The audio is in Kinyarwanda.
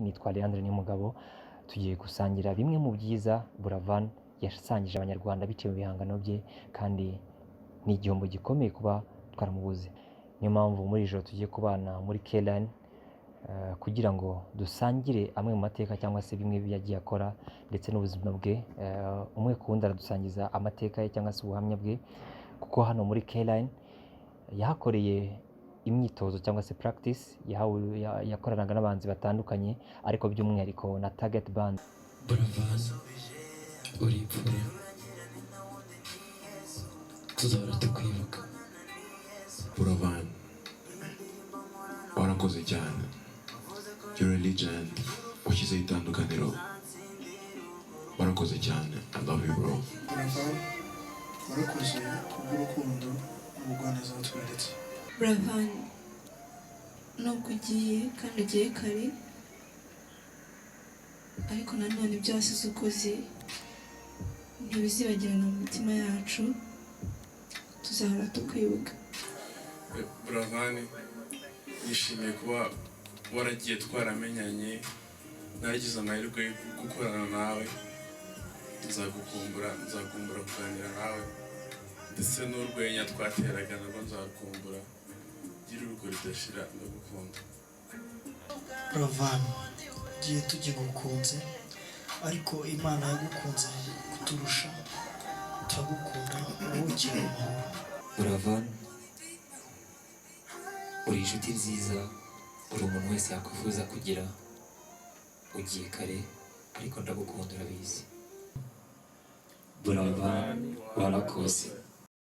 Nitwa Leandre Niyomugabo. Tugiye gusangira bimwe mu byiza Buravan yasangije Abanyarwanda biciye mu bihangano bye, kandi ni igihombo gikomeye kuba twaramubuze. Niyo mpamvu muri iri joro tugiye kubana muri K-Line kugira ngo dusangire amwe mu mateka cyangwa se bimwe yagiye akora ndetse n'ubuzima bwe. Umwe ku wundi aradusangiza amateka ye cyangwa se ubuhamya bwe, kuko hano muri K-Line yahakoreye imyitozo cyangwa se practice, yahawe yakoranaga n'abahanzi batandukanye, ariko by'umwihariko na Target Band. Buravan, uri imfura, tuzahora tukwibuka. Buravan, warakoze cyane. You're a legend. Washyizeho itandukaniro. Warakoze cyane. I love you, bro. Buravan, warakoze kubw'urukundo n'ubugwaneza watweretse. Buravan, nubwo ugiye kandi ugiye kare, ariko nanone ibyo wasize ukoze ntibizibagirana mu mitima yacu, tuzahora tukwibuka. Buravan, nishimiye kuba waragiye twaramenyanye, naragize amahirwe yo gukorana nawe. Nzagukumbura, nzakumbura kuganira nawe, ndetse n'urwenya twateraga nabwo nzakumbura. Gira urugo ridashira, ndagukunda. Buravan, ugiye tugigukunze, ariko Imana yagukunze kuturusha. Turagukunda, uruhukire mu mahoro. Buravan, uri inshuti nziza, uri umuntu wese yakwifuza kugira. Ugiye kare, ariko ndagukunda, urabizi. Buravan, warakoze.